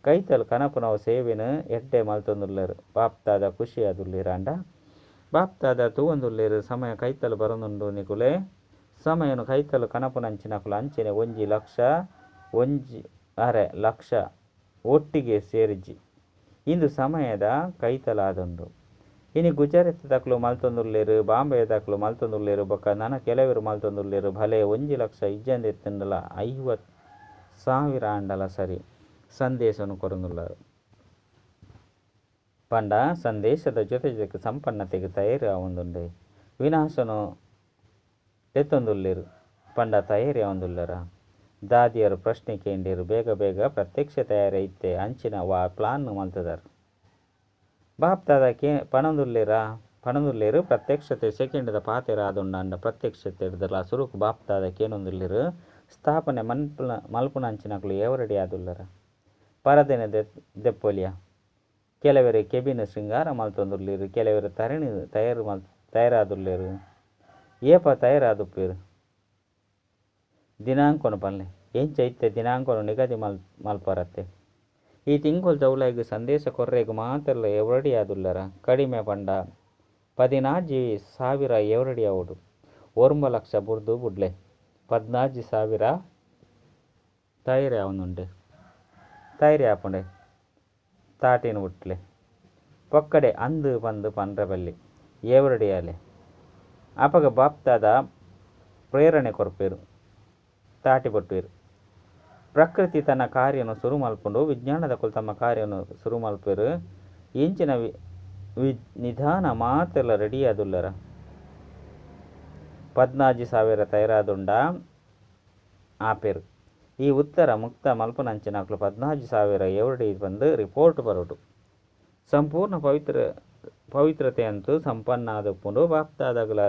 ಕೈತಲ್ ಕನಪುನವು ಸೇವೆನು ಎಡ್ಡೆ ಮಲ್ತೊಂದುಲ್ಲೆರ್. ಬಾಪ್ತಾದ ಖುಷಿ ಆದುಲ್ಲೆರ್. ಆಂಡ ಬಾಪ್ತಾದ ತೂವೊಂದುಲ್ಲೆರ್ ಸಮಯ ಕೈತಲ್ ಬರೊಂದುಂಡು. ನಿಕುಲೆ ಸಮಯನು ಕೈತಲ್ ಕನಪುನಂಚಿನಕುಲು ಅಂಚನೆ 1 ಲಕ್ಷ 1 ಅರೆ ಲಕ್ಷ ಒಟ್ಟಿಗೆ ಸೇರಿಜಿ. ಇಂದು ಸಮಯದ ಕೈತಲಾದುಂಡು. ಇನಿ ಗುಜರಾತ್ ದಕುಲು ಮಲ್ತೊಂದುಲ್ಲೆರ್, ಬಾಂಬೆ ದಕುಲು ಮಲ್ತೊಂದುಲ್ಲೆರ್, ಬೊಕ್ಕ ನನ ಕೆಲವೆರ್ ಮಲ್ತೊಂದುಲ್ಲೆರ್. ಭಲೆ 1 ಲಕ್ಷ ಇಜ್ಜಂದೆ ಇತ್ತುಂಡಲ 50,000 ಆಂಡಲ ಸರಿ ಸಂದೇಶನು ಕೊರೊಂದುಲ್ಲಾರ್. ಪಂಡ ಸಂದೇಶದ ಜೊತೆ ಜೊತೆಗೆ ಸಂಪನ್ನತೆಗೆ ತಯಾರಿ ಆವೊಂದುಂಡೆ. ವಿನಾಶನು ದೆತ್ತೊಂದುಲ್ಲೆರ್ ಪಂಡ ತಯಾರಿ ಆವೊಂದುಲ್ಲೆರ. ದಾದಿಯರು ಪ್ರಶ್ನೆ ಕೇಂಡೆರ್. ಬೇಗ ಬೇಗ ಪ್ರತ್ಯಕ್ಷ ತಯಾರಿ ಇತ್ತೆ ಅಂಚಿನ ವಾ ಪ್ಲಾನ್ ಮಲ್ತದಾರ್. ಬಾಪ್ತಾದ ಪಣೊಂದುಲ್ಲೆರಾ ಪಣೊಂದುಲ್ಲೆರ್. ಪ್ರತ್ಯಕ್ಷತೆ ಸೆಕೆಂಡ್ದ ಪಾತೆರ ಆದುಂಡಾಂಡ ಪ್ರತ್ಯಕ್ಷತೆಡ್ದಲ ಸುರುಕು ಬಾಪ್ತಾದ ಕೇನೊಂದುಲ್ಲೆರ್. ಸ್ಥಾಪನೆ ಮಲ್ಪುನಂಚಿನಕುಲು ಎವರೆಡಿ ಆದುಲ್ಲರ. ಪರದೆನ್ ದೆಪ್ಪೊಲಿಯ? ಕೆಲವೆರ್ ಕೆಬಿನ್ ಶೃಂಗಾರ ಮಲ್ತೊಂದುಲ್ಲೆರ್, ಕೆಲವೆರ್ ತರೆನ್ ತಯಾರ್ ತಯಾರಾದುಲ್ಲೆರ್. ಏಪ ತಯಾರಾದುಪ್ಪೆರ್? ದಿನಾಂಕನ್ ಪನ್ಲೆ. ಎಂಚ ಇತ್ತೆ ದಿನಾಂಕನ್ ನಿಗದಿ ಮಲ್ಪರತ್ತೆ? ಈ ತಿಂಗೊಲ್ದ ಉಲಾಯಿಗ್ ಸಂದೇಶ ಕೊರ್ರೆಗ್ ಮಾತೆರ್ಲ ಎವರಡಿ ಆದುಲ್ಲರ? ಕಡಿಮೆ ಪಂಡ 16,000 ಎವರಡಿ ಆವೊಡು. 9 ಲಕ್ಷ ಬುಡ್ದು ಬುಡ್ಲೆ. 16,000 ತಯಾರಿ ಆವೊಂದುಂಡೆ. ತಯಾರಿ ಆಪುಂಡೆ. ತಾಟಿನ ಬುಟ್ಲೆ. ಪೊಕ್ಕಡೆ ಅಂದು ಪಂದ್ ಪಂಡ್ರೆ ಬಲ್ಲಿ. ಎವರಡಿ ಆಲೆ. ಅಪಗ ಬಾಪ್ತಾದ ಪ್ರೇರಣೆ ಕೊರ್ಪೆರ್. ತಾಟಿ ಬೊಟ್ಟುವೆರ್. ಪ್ರಕೃತಿ ತನ್ನ ಕಾರ್ಯನು ಸುರು ಮಲ್ಪುಂಡು. ವಿಜ್ಞಾನದಕುಲು ತಮ್ಮ ಕಾರ್ಯನು ಸುರು ಮಲ್ಪೆರ್. ಇಂಚಿನ ನಿಧಾನ ಮಾತೆರ್ಲ ರೆಡಿ ಆದುಲ್ಲರ. 16,000 ತಯಾರಾದುಂಡ ಆಪೆರ್. ಈ ಉತ್ತರ ಮುಕ್ತ ಮಲ್ಪುನಂಚಿನಕುಲು 16,000 ಎವರಡಿ ಪಂದ್ ರಿಪೋರ್ಟ್ ಬರೊಡು. ಸಂಪೂರ್ಣ ಪವಿತ್ರತೆ ಅಂತೂ ಸಂಪನ್ನ ಆದುಪ್ಪುಂಡು. ಬಾಪ್ತಾದಗಲ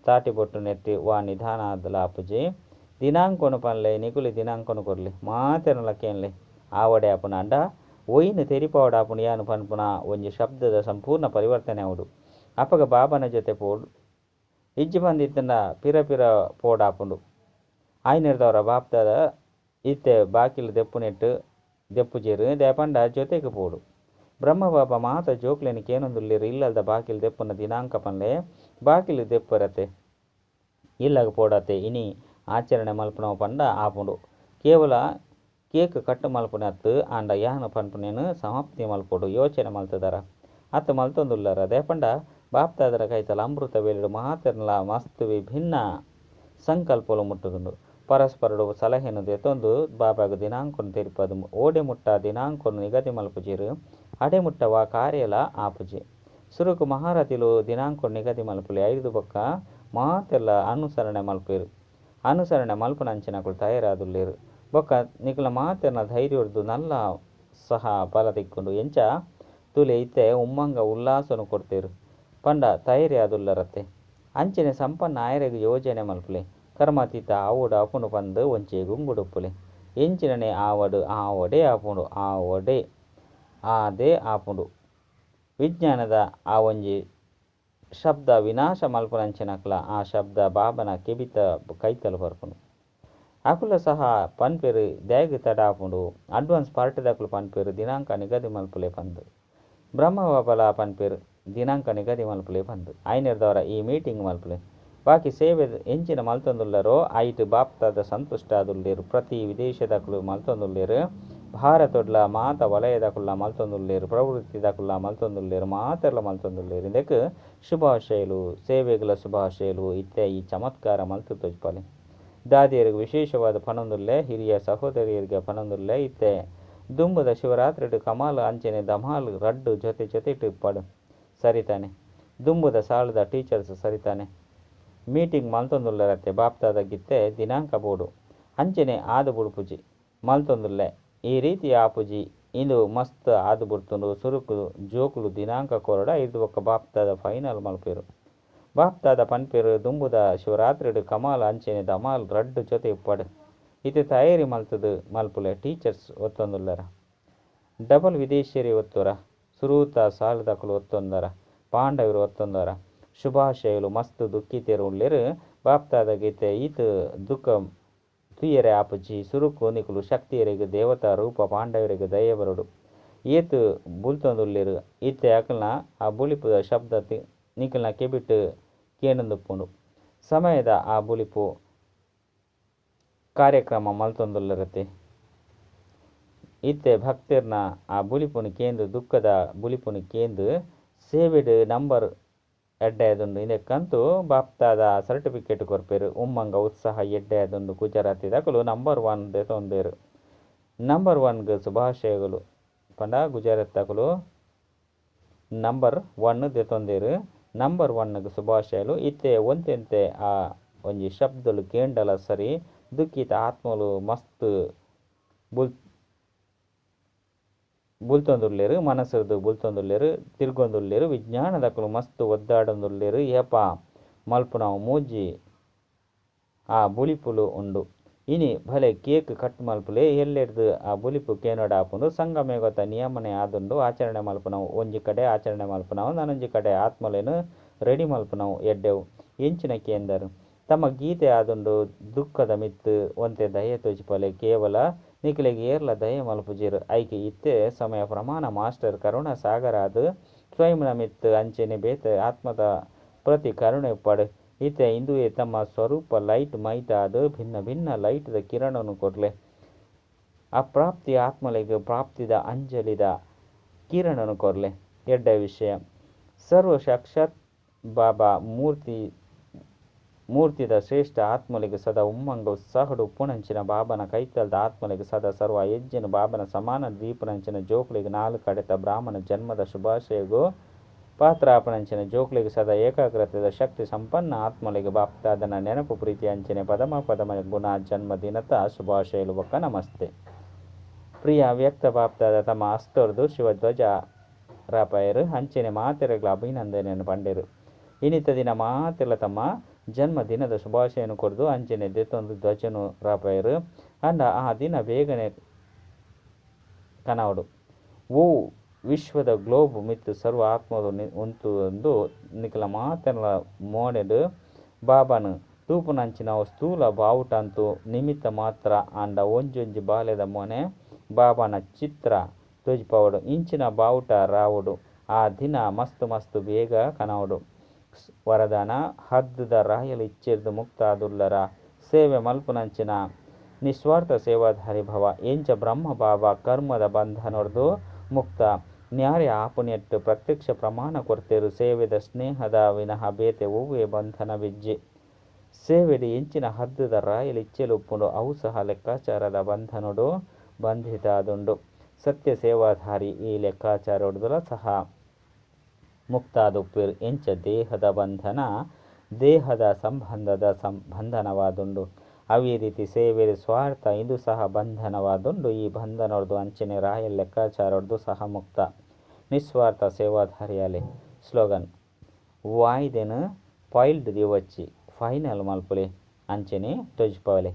ತಾಟಿ ಬೊಟ್ಟು ನೆಟ್ಟಿ ವಾ ನಿಧಾನ ಆದಲ ಆಪುಜಿ. ದಿನಾಂಕನ್ ಪನ್ಲೆ, ನಿಕುಲು ದಿನಾಂಕನ್ ಕೊರ್ಲೆ. ಮಾತೆರ್ನಲ ಕೇನ್ಲೆ. ಆವಡೆ ಆಪುಂಡು. ಅಂಡ ಒಯಿನ್ ತೆರಿಪಾವೊಡು ಯಾನ್ ಪನ್ಪುನ ಒಂಜಿ ಶಬ್ದದ ಸಂಪೂರ್ಣ ಪರಿವರ್ತನೆ ಆವೊಡು. ಅಪಗ ಬಾಬನ ಜೊತೆ ಪೋಡು. ಇಜ್ಜಿ ಪಂದಿತ್ತಂಡ ಪಿರ ಪಿರ ಪೋಡಾಪುಂಡು. ಆಯ್ನೆರ್ದವರ ಬಾಪ್ತಾದ ಇತ್ತೆ ಬಾಕಿಲ್ ದೆಪ್ಪುನೆಟ್ ದೆಪ್ಪುಜೆರ್. ದಾಯೆ ಪಂಡ ಜೊತೆಗೆ ಪೋಡು. ಬ್ರಹ್ಮ ಬಾಬಾ ಮಾತ ಜೋಕ್ಲೆನ್ ಕೇನೊಂದುಲ್ಲೆರ್. ಇಲ್ಲಲ್ದ ಬಾಕಿಲ್ ದೆಪ್ಪುನ ದಿನಾಂಕ ಪನ್ಲೆ. ಬಾಕಿಲ್ ದೆಪ್ಪರತೆ. ಇಲ್ಲಗ್ ಪೋಡತೆ. ಇನಿ ಆಚರಣೆ ಮಲ್ಪುನವು ಪಂಡ ಆಪುಂಡು. ಕೇವಲ ಕೇಕ್ ಕಟ್ ಮಲ್ಪುನತ್ ಆಂಡ ಯಾನ್ ಪನ್ಪುನೇನ್ ಸಮಾಪ್ತಿ ಮಲ್ಪೊಡು. ಯೋಚನೆ ಮಲ್ತುದರ. ಅತ್ ಮಲ್ತೊಂದುಲ್ಲರ. ದಾಯೆ ಪಂಡ ಬಾಪ್ತಾದರ ಕೈತಲ್ ಅಮೃತ ವೇಳೆಡ್ ಮಾತೆರ್ನಲ ಮಸ್ತ್ ವಿಭಿನ್ನ ಸಂಕಲ್ಪಲು ಮುಟ್ಟುದುಂಡು. ಪರಸ್ಪರಡು ಸಲಹೆನ್ ದೆತೊಂದು ಬಾಬಾಗ್ ದಿನಾಂಕನ್ ತೆರಿಪಾದ್ ಓಡೆ ಮುಟ್ಟ ದಿನಾಂಕನ್ ನಿಗದಿ ಮಲ್ಪುಜೆರ್. ಅಡೆ ಮುಟ್ಟ ವಾ ಕಾರ್ಯಲ ಆಪುಜಿ. ಸುರುಕು ಮಹಾರಥಿಲು ದಿನಾಂಕ ನಿಗದಿ ಮಲ್ಪುಲೆ. ಐರ್ದ್ ಬೊಕ್ಕ ಮಾತೆರ್ಲ ಅನುಸರಣೆ ಮಲ್ಪುವೆರ್. ಅನುಸರಣೆ ಮಲ್ಪುನಂಚಿನಕುಲು ತಯಾರಾದುಲ್ಲೆರ್. ಬೊಕ್ಕ ನಿಕಲ್ನ ಮಾತೆರ್ನ ಧೈರ್ಯೊರ್ದು ನಲ್ಲ ಸಹ ಬಲ ತಿಕ್ಕುಂಡು. ಎಂಚ ತೂಲೆ ಇತ್ತೆ ಉಮ್ಮಂಗ ಉಲ್ಲಾಸನ್ ಕೊರ್ತೆರ್. ಪಂಡ ತಯಾರಿ ಆದುಲ್ಲರತ್ತೆ. ಅಂಚನೆ ಸಂಪನ್ನ ಆಯೆರೆಗ್ ಯೋಜನೆ ಮಲ್ಪುಲೆ. ಕರ್ಮಾತೀತ ಆವೊಡು ಆಪುಂಡು ಪಂದ್ ಒಂಜೇ ಗುಂಗುಡುಪ್ಪುಲೆ. ಎಂಚಿನನೆ ಆವಡ್ ಆವಡೇ ಆಪುಂಡು. ಆವಡೇ ಆದೇ ಆಪುಂಡು. ವಿಜ್ಞಾನದ ಆ ಒಂಜಿ ಶಬ್ದ ವಿನಾಶ ಮಲ್ಪುನಂಚಿನಕುಲ ಆ ಶಬ್ದ ಬಾಬನ ಕೆಬಿತ ಕೈತಲ್ ಬರ್ಪುಂಡು. ಅಕುಲ ಸಹ ಪನ್ಪೆರ್ ದಾಯೆಗ್ ತಡ ಆಪುಂಡು. ಅಡ್ವಾನ್ಸ್ ಪಾರ್ಟಿದಕುಲು ಪನ್ಪೆರ್ ದಿನಾಂಕ ನಿಗದಿ ಮಲ್ಪುಲೆ ಪಂದ್. ಬ್ರಹ್ಮ ಬಾಬಲ ಪನ್ಪೆರ್ ದಿನಾಂಕ ನಿಗದಿ ಮಲ್ಪುಲೆ ಪಂದ್. ಆಯ್ನೆರ್ದವರ ಈ ಮೀಟಿಂಗ್ ಮಲ್ಪುಲೆ. ಬಾಕಿ ಸೇವೆ ಎಂಚಿನ ಮಲ್ತೊಂದುಲ್ಲರೋ ಐಟ್ ಬಾಪ್ತಾದ ಸಂತುಷ್ಟ ಆದುಲ್ಲೆರ್. ಪ್ರತಿ ವಿದೇಶದಕುಲು ಮಲ್ತೊಂದುಲ್ಲೆರ್. ಭಾರತೊಡ್ಲ ಮಾತ ವಲಯದಕುಲ್ಲ ಮಲ್ತೊಂದುಲ್ಲೆರ್. ಪ್ರವೃತ್ತಿದಕುಲ್ಲ ಮಲ್ತೊಂದುಲ್ಲೆರ್. ಮಾತೆರ್ಲ ಮಲ್ತೊಂದುಲ್ಲೆರ್. ಇಂದೆಕ್ ಶುಭಾಶಯಲು. ಸೇವೆಗಳ ಶುಭಾಶಯಲು. ಇತ್ತೆ ಈ ಚಮತ್ಕಾರ ಮಲ್ತ್ ತೋಜ್ಪಾಲೆ. ದಾದಿಯೆರ್ಗ್ ವಿಶೇಷವಾದ ಪನೊಂದುಲ್ಲೆ. ಹಿರಿಯ ಸಹೋದರಿಯರಿಗೆ ಪನೊಂದುಲ್ಲೆ. ಇತ್ತೆ ದುಂಬುದ ಶಿವರಾತ್ರಿಡ್ ಕಮಾಲ್ ಅಂಚನೆ ಧಮಾಲ್ ರಡ್ಡ್ ಜೊತೆ ಜೊತೆಟ್ ಇಪ್ಪಡ್. ಸರಿತಾನೆ. ದುಂಬುದ ಸಾಲದ ಟೀಚರ್ಸ್ ಸರಿತಾನೆ. ಮೀಟಿಂಗ್ ಮಲ್ತೊಂದುಲ್ಲರತ್ತೆ. ಬಾಪ್ತಾದಗಿತ್ತೆ ದಿನಾಂಕ ಬೋಡು. ಅಂಚನೆ ಆದ್ ಬುಡ್ಪುಜಿ. ಮಲ್ತೊಂದುಲ್ಲೆ. ಈ ರೀತಿ ಆಪುಜಿ. ಇಂದು ಮಸ್ತ್ ಆದ್ ಬುಡ್ತುಂಡು. ಸುರುಕು ಜೋಕುಲು ದಿನಾಂಕ ಕೊರೊಡ ಐರ್ದ್ ಬೊಕ್ಕ ಬಾಪ್ತಾದ ಫೈನಲ್ ಮಲ್ಪುವೆರ್. ಬಾಪ್ತಾದ ಪನ್ಪೆರ್ ದುಂಬುದ ಶಿವರಾತ್ರಿಡ್ ಕಮಾಲ್ ಅಂಚನೆ ಧಮಾಲ್ ರಡ್ಡ್ ಜೊತೆ ಇಪ್ಪಡ್. ಇತ್ತೆ ತಯಾರಿ ಮಲ್ತುದು ಮಲ್ಪುಲೆ. ಟೀಚರ್ಸ್ ಒತ್ತೊಂದುಲ್ಲೆರ. ಡಬಲ್ ವಿದೇಶಿಯರೇ ಒತ್ತುವರ. ಸುರೂತ ಸಾಲದಕುಲು ಒತ್ತೊಂದರ. ಪಾಂಡವರು ಒತ್ತೊಂದರ. ಶುಭಾಶಯಲು. ಮಸ್ತ್ ದುಃಖಿತೆರ್ ಉಲ್ಲೆರ್. ಬಾಪ್ತಾದಗ್ ಇತ್ತೆ ಈತ್ ದುಃಖ ತೂಯೆರೆ ಆಪುಜಿ. ಸುರುಕು ನಿಕುಲು ಶಕ್ತಿಯೆರೆಗ್ ದೇವತಾ ರೂಪ ಪಾಂಡವರೆಗ್ ದಯ ಬರೊಡು. ಏತ್ ಬುಲ್ತೊಂದುಲ್ಲೆರ್. ಇತ್ತೆ ಅಕಲ್ನ ಆ ಬುಲಿಪುದ ಶಬ್ದ ನಿಕಲ್ನ ಕೆಬಿಟ್ ಕೇನೊಂದುಪ್ಪುಂಡು. ಸಮಯದ ಆ ಬುಲಿಪು ಕಾರ್ಯಕ್ರಮ ಮಲ್ತೊಂದುಲ್ಲರತ್ತೆ. ಇತ್ತೆ ಭಕ್ತೆರ್ನ ಆ ಬುಲಿಪುನು ಕೇಂದ್ ದುಃಖದ ಬುಲಿಪುನು ಕೇಂದ್ ಸೇವೆಡ್ ನಂಬರ್ ಎಡ್ಡೆ ಆದುಂಡು. ಇಂದೆಕ್ಕಂತೂ ಬಾಪ್ತಾದ ಸರ್ಟಿಫಿಕೇಟ್ ಕೊರ್ಪೆರ್. ಉಮ್ಮಂಗ ಉತ್ಸಾಹ ಎಡ್ಡೆ ಆದುಂಡು. ಗುಜರಾತಿದಕುಲು ನಂಬರ್ ಒನ್ ದೆತೊಂದೆರ್. ನಂಬರ್ ಒನ್ ಗ್ ಶುಭಾಶಯಗಳು. ಪಂಡ ಗುಜರಾತ್ ದಕುಲು ನಂಬರ್ ಒನ್ ದೆತೊಂದೆರ್. ನಂಬರ್ ಒನ್ ಗ್ ಶುಭಾಶಯಲು. ಇತ್ತೆ ಒಂತೆಂತೆ ಆ ಒಂಜಿ ಶಬ್ದಲು ಕೇಂಡಲ ಸರಿ ದುಃಖಿತ ಆತ್ಮಲು ಮಸ್ತ್ ಬುಲ್ತೊಂದುಲ್ಲೆರ್. ಮನಸ್ಸುರ್ದು ಬುಲ್ತೊಂದುಲ್ಲೆರ್. ತಿರ್ಗೊಂದುಲ್ಲೆರ್. ವಿಜ್ಞಾನದಕುಲು ಮಸ್ತ್ ಒದ್ದಾಡೊಂದುಲ್ಲೆರ್. ಏಪ ಮಲ್ಪುನವು ಮೂಜಿ ಆ ಬುಲಿಪುಲು ಉಂಡು. ಇನಿ ಬಲೆ ಕೇಕ್ ಕಟ್ ಮಲ್ಪುಲೆ ಎಲ್ಲೆರ್ದ್ ಆ ಬುಲಿಪು ಕೇನೊಡಾಪುಂಡು ಸಂಗಮಯುಗತ ನಿಯಮನೆ ಆದುಂಡು ಆಚರಣೆ ಮಲ್ಪುನವು ಒಂಜಿ ಕಡೆ ಆಚರಣೆ ಮಲ್ಪುನವು ನನೊಂಜಿ ಕಡೆ ಆತ್ಮಲೆನ್ ರೆಡಿ ಮಲ್ಪುನವು ಎಡ್ಡೆವು ಎಂಚಿನ ಕೇಂದರ್? ತಮ್ಮ ಗೀತೆ ಆದುಂಡು ದುಃಖದ ಮಿತ್ತ್ ಒಂತೆ ದಯೆ ತೋಜಿಪಾಲೆ ಕೇವಲ ನಿಕಲೆಗ್ ಏರ್ಲಾ ದಯೆ ಮಲ್ಪುಜೆರ್. ಐಕ್ ಇತ್ತೆ ಸಮಯ ಪ್ರಮಾಣ ಮಾಸ್ಟರ್ ಕರುಣಾ ಸಾಗರ ಆದ್ ಸ್ವಯಂನ ಮಿತ್ತ್ ಅಂಚೆನೆ ಬೇತೆ ಆತ್ಮದ ಪ್ರತಿ ಕರುಣೆ ಇಪ್ಪಡ್. ಇತ್ತೆ ಇಂದುವೆ ತಮ್ಮ ಸ್ವರೂಪ ಲೈಟ್ ಮೈಟ್ ಆದ್ ಭಿನ್ನ-ಭಿನ್ನ ಲೈಟ್ ದ ಕಿರಣನ್ ಕೊರ್ಲೆ. ಅಪ್ರಾಪ್ತಿ ಆತ್ಮಲೆಗ್ ಪ್ರಾಪ್ತಿದ ಅಂಜಲಿದ ಕಿರಣನ್ ಕೊರ್ಲೆ. ಎಡ್ಡೆ ವಿಷಯ. ಸರ್ವ ಸಾಕ್ಷಾತ್ ಬಾಬಾ ಮೂರ್ತಿ ಮೂರ್ತಿದ ಶ್ರೇಷ್ಠ ಆತ್ಮಲೆಗ್ ಸದಾ ಉಮ್ಮಂಗ್ ಉತ್ಸಾಹಡ್ ಉಪ್ಪುನಂಚಿನ ಬಾಬಾನ ಕೈತಲ್ದ ಆತ್ಮಲೆಗ್ ಸದಾ ಸರ್ವ ಹೆಜ್ಜೆನ್ ಬಾಬಾನ ಸಮಾನ ದೀಪುನಂಚಿನ ಜೋಕ್ಲೆಗ್ ನಾಲ್ ಕಡೆತ ಬ್ರಾಹ್ಮಣ ಜನ್ಮದ ಶುಭಾಶಯಗ್ ಪಾತ್ರ ಆಪುನಂಚಿನ ಜೋಕ್ಲೆಗ್ ಸದಾ ಏಕಾಗ್ರತೆದ ಶಕ್ತಿ ಸಂಪನ್ನ ಆತ್ಮಲೆಗ್ ಬಾಪ್ದಾದನ ನೆನಪು ಪ್ರೀತಿ ಅಂಚನೆ ಪದಮ ಪದಮ ಗುಣ ಜನ್ಮ ದಿನತ ಶುಭಾಶಯಲು ಬೊಕ್ಕ ನಮಸ್ತೆ. ಪ್ರಿಯ ಅವ್ಯಕ್ತ ಬಾಪ್ದಾದ ತಮ್ಮ ಹಸ್ತೊರ್ದು ಶಿವಧ್ವಜ ರಾಪಾಯೆರ್ ಅಂಚನೆ ಮಾತೆರೆಗ್ಲ ಅಭಿನಂದನೆನ್ ಪಂಡೆರ್. ಇನಿತ ದಿನ ಮಾತೆರ್ಲ ತಮ್ಮ ಜನ್ಮ ದಿನದ ಶುಭಾಶಯನ್ ಕೊರ್ದು ಅಂಚನೆ ದೆತೊಂದು ಧ್ವಜನ್ ರಾಪಾಯೆರ್. ಆಂಡ ಆ ದಿನ ಬೇಗನೆ ಕನವೊಡು. ಒವ್ ವಿಶ್ವದ ಗ್ಲೋಬ್ ಮಿತ್ತ್ ಸರ್ವ ಆತ್ಮಲು ಉಂತುದು ನಿಕಲ್ನ ಮಾತೆರ್ನ ಮೋನೆಡ್ ಬಾಬಾನ್ ತೂಪುನಂಚಿನ ಸ್ಥೂಲ ಬಾವುಟ ಅಂತು ನಿಮಿತ್ತ ಮಾತ್ರ ಆಂಡ ಒಂಜೊಂಜಿ ಬಾಲೆದ ಮೋನೆ ಬಾಬಾನ ಚಿತ್ರ ತೋಜಿಪಾವೊಡು ಇಂಚಿನ ಬಾವುಟ ರಾವೊಡು ಆ ದಿನ ಮಸ್ತ್ ಮಸ್ತ್ ಬೇಗ ಕನವೊಡು. ವರದಾನ ಹದ್ದುದ ರಾಯಲ್ ಇಚ್ಛೆರ್ದ್ ಮುಕ್ತ ಆದುಲ್ಲರ ಸೇವೆ ಮಲ್ಪುನಂಚಿನ ನಿಸ್ವಾರ್ಥ ಸೇವಾಧಾರಿ ಭವ. ಎಂಚ ಬ್ರಹ್ಮ ಬಾಬಾ ಕರ್ಮದ ಬಂಧನೊರ್ದು ಮುಕ್ತ, ನ್ಯಾರೆ ಆಪುನೆಟ್ಟ್ ಪ್ರತ್ಯಕ್ಷ ಪ್ರಮಾಣ ಕೊರ್ತೆರ್ ಸೇವೆದ ಸ್ನೇಹದ ವಿನಃ ಬೇತೆ ಒವ್ವೇ ಬಂಧನವಿಜ್ಜಿ. ಸೇವೆಡ್ ಎಂಚಿನ ಹದ್ದುದ ರಾಯಲ್ ಇಚ್ಛೆಲು ಉಪ್ಪುಂಡು ಅವು ಸಹ ಲೆಕ್ಕಾಚಾರದ ಬಂಧನೊಡು ಬಂಧಿತ ಆದುಂಡು. ಸತ್ಯ ಸೇವಾಧಾರಿ ಈ ಲೆಕ್ಕಾಚಾರೊಡ್ದುಲ ಸಹ ಮುಕ್ತ ಆದುಪ್ಪುವೆರ್. ಎಂಚ ದೇಹದ ಬಂಧನ ದೇಹದ ಸಂಬಂಧದ ಬಂಧನವಾದುಂಡು ಅವ್ವೇ ರೀತಿ ಸೇವೆಡ್ ಸ್ವಾರ್ಥ ಇಂದು ಸಹ ಬಂಧನವಾದುಂಡು ಈ ಬಂಧನೊರ್ದು ಅಂಚನೆ ರಾಯಲ್ ಲೆಕ್ಕಾಚಾರೊರ್ದು ಸಹ ಮುಕ್ತ ನಿಸ್ವಾರ್ಥ ಸೇವಾಧಾರಿಯಾಲೆ. ಸ್ಲೋಗನ್ ವಾಯ್ದೆನ್ ಫೈಲ್ಡ್ ದೀವೊಚ್ಚಿ ಫೈನಲ್ ಮಲ್ಪುಲೆ ಅಂಚನೆ ತೋಜಿಪಾವೊಲೆ.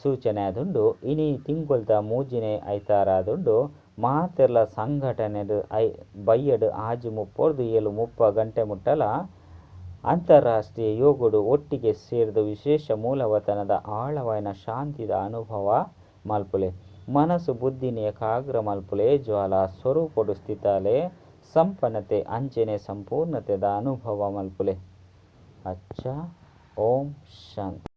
ಸೂಚನೆ ಆದುಂಡು ಇನಿ ತಿಂಗೊಲ್ದ ಮೂಜಿನೆ ಐತಾರ ಆದುಂಡು ಮಾತೆರ್ಲ ಸಂಘಟನೆಡ್ I ಬಯ್ಯಡ್ 6:30 ರ್ದ್ 7:30 ಗಂಟೆ ಮುಟ್ಟಲ ಅಂತಾರಾಷ್ಟ್ರೀಯ ಯೋಗಡ್ ಒಟ್ಟಿಗೆ ಸೇರ್ದ್ ವಿಶೇಷ ಮೂಲವತನದ ಆಳವಾಯಿನ ಶಾಂತಿದ ಅನುಭವ ಮಲ್ಪುಲೆ. ಮನಸ್ ಬುದ್ಧಿನ್ ಏಕಾಗ್ರ ಮಲ್ಪುಲೆ ಜ್ವಾಲಾ ಸ್ವರೂಪಡ್ ಸ್ಥಿತಾಲೆ ಸಂಪನ್ನತೆ ಅಂಚನೆ ಸಂಪೂರ್ಣತೆದ ಅನುಭವ ಮಲ್ಪುಲೆ. ಅಚ್ಛ ಓಂ ಶಾಂತಿ.